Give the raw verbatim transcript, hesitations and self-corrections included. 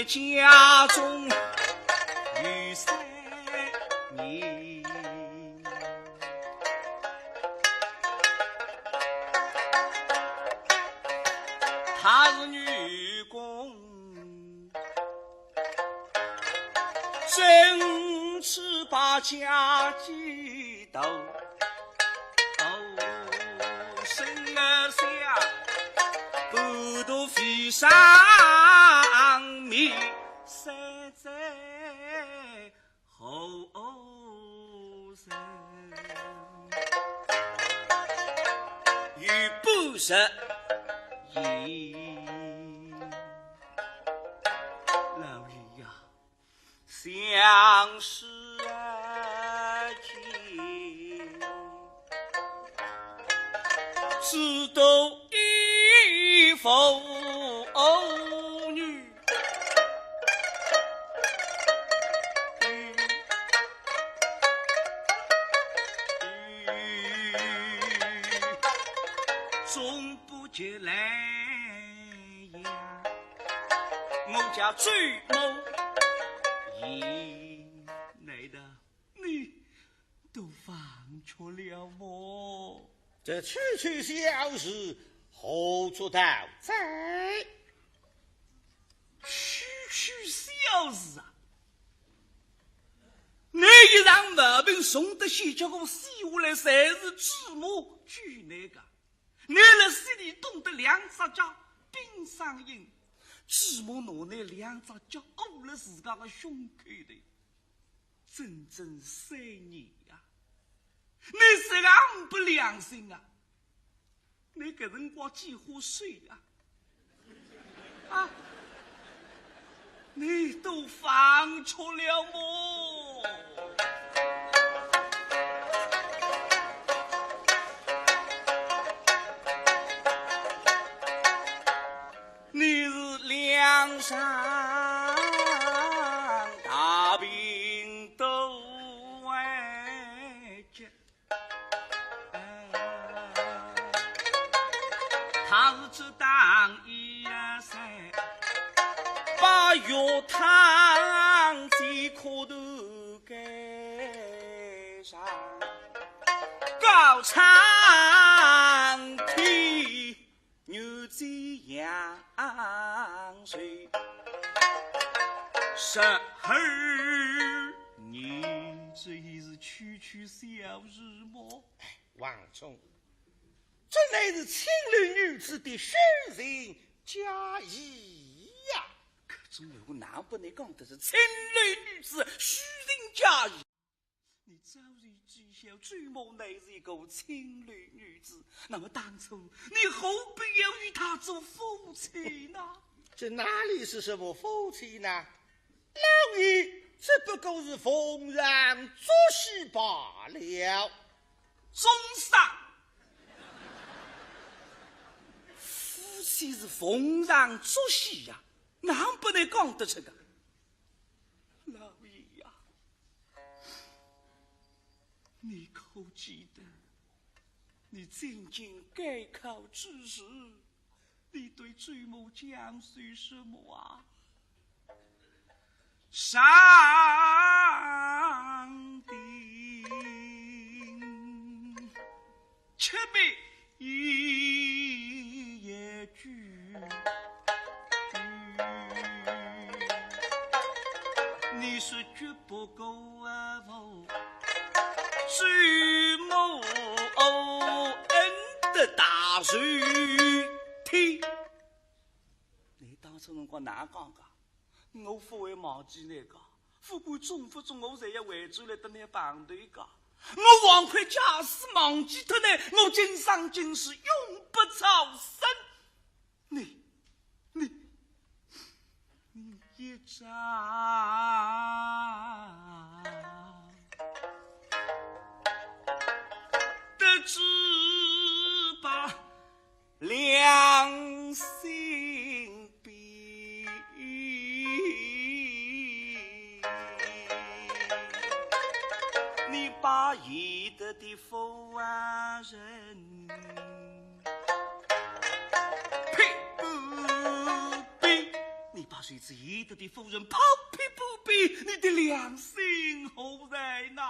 家中有三人，她是女工，真是把家计斗。哦，生儿下，半途飞上面，三载后生。有不是也。老爷呀， 想是今，只得一服女。总不及来呀，我家周某也来的。 你都忘却了么？这区区小事，何足道哉？区区小事啊！你一场毛病从得先叫我死下来，侪是祖母救你个。你辣死里动得两只脚冰上硬，祖母拿你两只脚窝辣自家个胸口头。 整整三年呀，你实梗呒不良心啊！你搿辰光几化岁啊？啊，你都忘却了么？ 你是两场大病都完结，他是只当医生，把药汤在苦头盖上，高唱天 女子阳寿十二年，这也是区区小事么？王兄，这乃是青楼女子的虚情假意呀！搿种闲话哪能拨倷讲得出青楼女子虚情假意？ 你早就知晓，周某乃是一个青楼女子，那么当初你何必要与她做夫妻呢？这哪里是什么夫妻呢？老爷只不过是逢场作戏罢了。中上，夫妻是逢场作戏呀，哪能拨倷讲得出个？老爷呀， 你可记得，你进京赶考之时，你对周某讲些什么啊？上顶 七百一句，你是绝不够啊！周某恩德大如天。你当初辰光哪讲个？ 我勿会忘记倷个，勿管中勿中，我侪要回转来搭倷碰头个。我王魁假使忘记脱倷，我今生今世永不超生。你，你，你一朝得知吧。 良心病，你把贤德的夫人配不比？你把谁知贤德的夫人抛皮不比，你的良心何在哪？